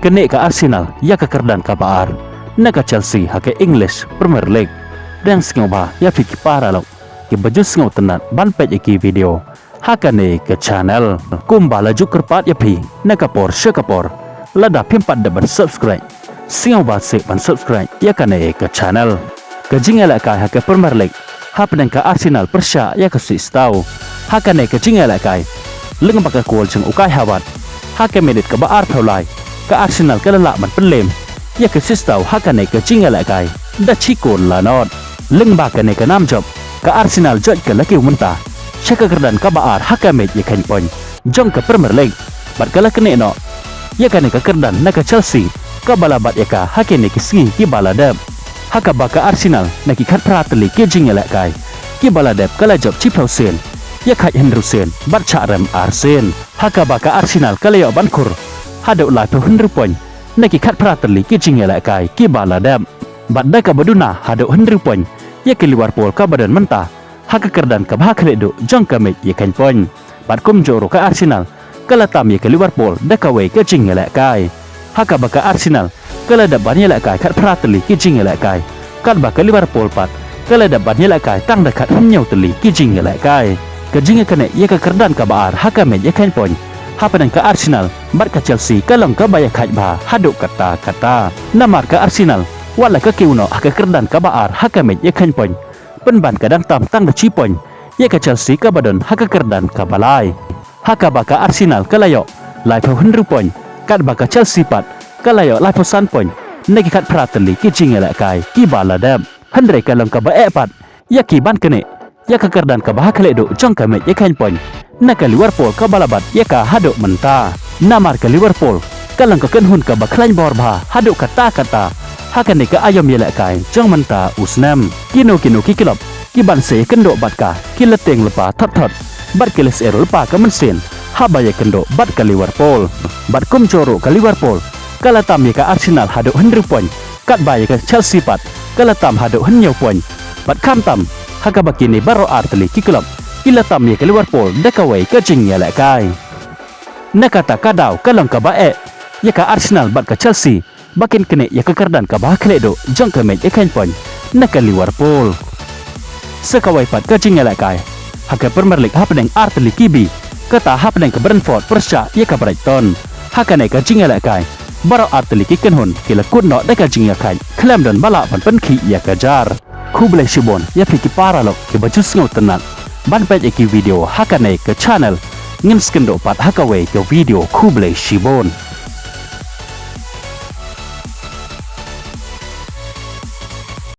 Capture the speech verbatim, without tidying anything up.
Kane ka Arsenal ïa ka kyrdan kaba ar na ka Chelsea ha ka English Premier League. Dang sngewbha ïa phi ki paralok kiba ju sngewtynnat ban peit ïa ki video ha kane ka channel. Kumba la ju kyrpad ïa phi na ka por sha ka por, lada phim pat dep ban subscribe, sngewbha seh ban subscribe ïa kane ka channel. Ka jingïalehkai ha ka Premier League hapdeng ka Arsenal pyrshah ïa ka Swiss Town. Ha kane ka jingïalehkai, lyngba ka kol jong u Kai Havertz ha ka minit kaba arphew lai, ka Arsenal ka la lah ban pynlem ïa ka Swiss Town ha kane ka jingïalehkai da shi kol la nod. Lyngba kane ka nam jop, ka Arsenal joit ka la kiew mynta sha ka kyrdan kaba ar ha ka mej ïakheiñ point jong ka Premier League, bad ka la knieh noh ïa kane ka kyrdan na ka Chelsea kaba la bat ïa ka ha kine ki sngi kiba la dep. Ha kaba ka Arsenal na ki khatphra tylli ki jingïalehkai kiba la dep ka la jop shiphew sien, ïakhait hynriew sien bad shah rem ar sien. Ha kaba ka Arsenal ka la ïoh ban khur haduh laiphew hynriew point na ki khatphra tylli ki jingïalehkai kiba la dep, bad da kaba duna haduh hynriew point ïa ka Liverpool kaba don mynta ha ka kyrdan kaba ha khlieh duh jong ka mej ïakheiñ point. Bad kumjuh ruh ka Arsenal ka la tam ïa ka Liverpool da kawei ka jingïalehkai, ha kaba ka Arsenal ka la dep ban ïalehkai khatphra tylli ki jingïalehkai, katba ka Liverpool pat ka la dep ban ïalehkai tang da khathynñiew tylli ki jingïalehkai. Ka jingïaknieh ïa ka kyrdan kaba ar ha ka mej ïakheiñ point hapdeng ka Arsenal bad ka Chelsea ka long kaba ïakhait bha haduh katta katta. Namar ka Arsenal, wat la ka kiew noh ha ka kyrdan kaba ar ha ka mej ïakheiñ point, pynban ka dang tam tang da shi point ïa ka Chelsea kaba don ha ka kyrdan kaba lai. Ha kaba ka Arsenal ka la ïoh laiphew hynriew point, katba ka Chelsea pat ka la ïoh laiphew san point na ki khatphra tylli ki jingïalehkai kiba la dep. Hynrei ka long kaba eh pat ïa ki ban knieh ïa ka kyrdan kaba ha khlieh duh jong ka mej ïakheiñ point na ka Liverpool kaba la bat ïa ka haduh mynta. Namar ka Liverpool ka long ka kynhun kaba khlaiñ bor bha haduh katta katta ha kane ka aïom ïalehkai jong mynta u snem. Kino kino ki club ki ban sa ïakynduh bad ka ki la tieng lypa thot thot bad ki la syier lypa ka mynsiem haba ïakynduh bad ka Liverpool. Bad kumjuh ruh ka Liverpool ka la tam ïa ka Arsenal haduh hynriew point, katba ïa ka Chelsea pat ka la tam haduh hynñiew point. Bad khamtam ha kaba kine baroh ar tylli ki club ki la tam ïa ka Liverpool da kawei ka jingïalehkai. Na kata ka daw ka long kaba eh ïa ka Arsenal bad ka Chelsea ba kin knieh ïa ka kyrdan kaba ha khlieh duh jong ka mej ïakheiñ point na ka Liverpool. Sa kawei pat ka jingïalehkai ha ka Premier League hapdeng ar tylli ki B, kata hapdeng ka Brentford pyrshah ïa ka Brighton. Ha kane ka jingïalehkai, baroh ar tylli ki kynhun ki la kut noh da ka jingïakhait khlem don ba lah ban pynkhih ïa ka jar. Khublei shibun ïa phi ki paralok kiba ju sngewtynnat ban peit ïa ki video ha kane ka channel. Ngin sa ïakynduh pat ha kawei ka video. Khublei shibun.